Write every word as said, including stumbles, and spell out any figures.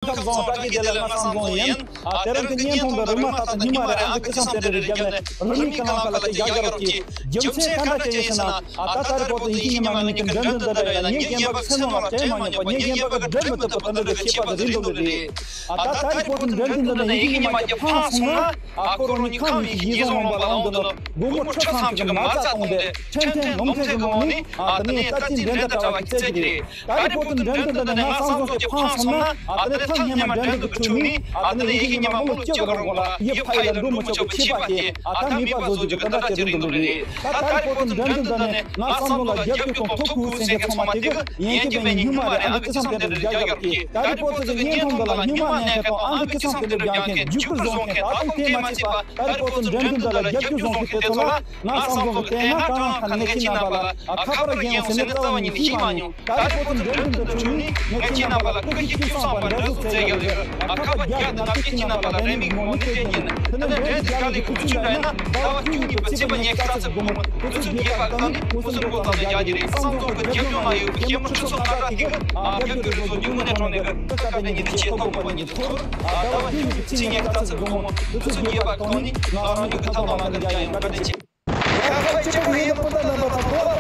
ཁམས་བཟང་བཀྲ་ཤིས་བདེ་ལེགས། ལྷ་བཟང་བཟང་ཡིན། ཨ་དེ་རིང་གི་བརྙན་ཐུང་འདི་རིམ་མ་ཐག་ཏུ་ཉི་མ་རེ་ཨང་ཀི་ཁྲི་སྟོང་དེ་འདྲ་རེ་བརྒྱབ་ནས་རིན་མེད་ཀི་ལང་ཁ་ལ་དེ་རྒྱག་རྒྱག་རོགས་གྱིས། རྒྱུ་མཚན་ག་འདྲ་ཅིག་ཡིན་ཟེར་ན། ཨ་ད་ད་རེས་བར་དུ་ཡིན་གཅིག་མིན་གཉིས་ཀྱི་འགྲན་བསྡུར་འདི་འདྲ་ཡིན་ན་ངའི་རྒན་པ་ཚེ་ནོར་ལགས་དྲན་མ་མྱོང་པ། ངའི་རྒན་པ་གིས་འགྲན་མི་ཐུབ་པ་དེ་འདྲ་གི་ཁྱད་པར་དེ་རེད་འདུག་ལེ་རེད། ཨ་ད་ད་རེས་བར་དུ་འགྲན་བསྡུར་འདི་ནས་ཡིན་གཅིག་མིན་གཉིས་ཀྱི་ཕངས་སོང་ན། ཨ་ཁོ་རང་གཉིས་ཁམས་ཡིན་གྱི་ཡིད་བཟུང་མང་པོ་ལ་འོང་འདུག་ལ། སྒོར་མོ་ཁྲི་ཚང་གཅིག་གི་མ་རྩ་བཏང་སྟེ་ཁྲེང་ཁྲེང་ལུང་ཁྲེང་གི་ངང་ནས། ཨ་དེ་ནས་ལྟ་ཅི་འགྲན་ཟླ་བྲལ་བ་གི་རྩལ་གྱི་རེད། ད་རེས་བར་དུ་འགྲན་བསྡུར་འདི་ནས་ང་བསམ་བཟང་གི་ཕངས་སོང་ན། ཨ་དེ་ནས་ཐེངས་སྔོན་མ་འགྲན་བསྡུར་གྱི་ཁྲོད་ནས། ཨ་དེ་ནས་ཡིན་གཅིག་མིན་གཉིས་མ་ལོ་བཅུ་གི་རིང་ལ་ཡུལ་ཕ་ཡུལ་ལ་འགྲོ་མི་ཆོག་པའི་ཆད་པ་དེ། ཨ་ད་མེད་པ་བཟོ་རྒྱུ་གི་འདི་འདྲ་ཅིག་རེད་འདུག་ལེ་རེད། ད་ད་རེས་བར་དུ་འགྲན་བསྡུར་འདི་ནས་ང་བསམ་བློ་ལ་རྒྱབ་སྐྱོར་དང་ཐུགས་ཁུར་བྱེད་མཁན་ཚང་མ་དེ་གིས་ཡན་གྱི་བས་ཉི་མ་རེ་ཨང་ཀི་ཁྲི་སྟོང་དེ་འདྲ་རྒྱག་རྒྱག་གི། ད་རེས་བར་དུ་གི་བརྙན་ཐུང་འདི་ལ་ཉི་མ་གནས་མཁན་དང་ཨང་ཀི་ཁྲི་སྟོང་དེ་འདྲ་རྒྱག་མཁན་བརྒྱུད་སྐུར་བཟོ་མཁན། ད་དུང་དེ་མ་ཚད་པ་ད་རེས་བར་དུ་འགྲན་བསྡུར་འདི་ལ་རྒྱབ་སྐྱོར་བཟོ་མཁན་དེ་ཚོ་ལ་ང་བསམ་བཟང་གི་དེ་སྔ་གང་ཁ་ནས་ཁྱེད་རྣམ་པ་ལ་ཨ་ཁ་པར་རྒྱག་ཡོང་ཟེར་ནས་རྩ་བ་ཉིད་ནས་ཤེས་མ་མྱོང་། ད་རེས་བར་དུ་འགྲན་བསྡུར་འདི་ཁྲོད་ནས་ངས་ཁྱེད་རྣམ་པ་ལ་སྐུ་ཞབས་ཀྱི་བསམ་པ་འདྲ་བཟོ་བྱེད་ཀྱི་ཡོད། ཨ་ཁ་པར་རྒྱག་གི་ང་ཚོས་ཁྱེད་རྣམ་པ་ལ་རེ་མིག་ངོ་ནས་བལྟས་ཉིན། དེ་ནས་འགྲན་བསྡུར་རྒྱག་ལས་ཁུ་ཆུ་འདྲ་ཡིན་ན་ཟླ་བ་བཅུ་གཉིས་པའི་ཚེས་པ་ཉི་ཤུ་རྩ་གཅིག་དགོང་མོ་དུས་ཚོད་བརྒྱད་པ་གི་སྐབས་ནས་མུ་སུམ་གོ་ཏང་ལ་རྒྱག་གི་རེད། བསམ་བཟང་གི་རྒྱབ་ལྗོངས་ལ་ཡོད་པའི་སྐྱེད་མོ་ཁྲི་ཚོ་ལྔ་སྟག་དེ་གིས་ཨ་རྒྱབ་སྐྱོར་རེ་བཟོ་རྒྱུ་དངོས་གནས་དྲང་གནས་ཀྱི་སྐུ་ཁ་པའི་ཉིན་གྱི་ཆེས་ཐོག་དགོས་པ་ཉིན་ཐོག་ཨ་ཟླ་བ་བཅུ་གཉིས་པའི་ཚེས་ཉི་ཤུ་རྩ་གཅིག་དགོང་མོ་དུས་ཚོད་བརྒྱད་པ་གི་སྐབས་ནས་ང་རང་གི་ཁ་པར་ལམ་ཁ་རྒྱག་ཡིན། བཀའ་དྲིན་ཆེ། ཡ་ཁ་པར་སྤྱི་ཁོག་ཡིན་ན་སྤུན་ཟླ་རྣམ་པ་ཚོ་གོ་བ་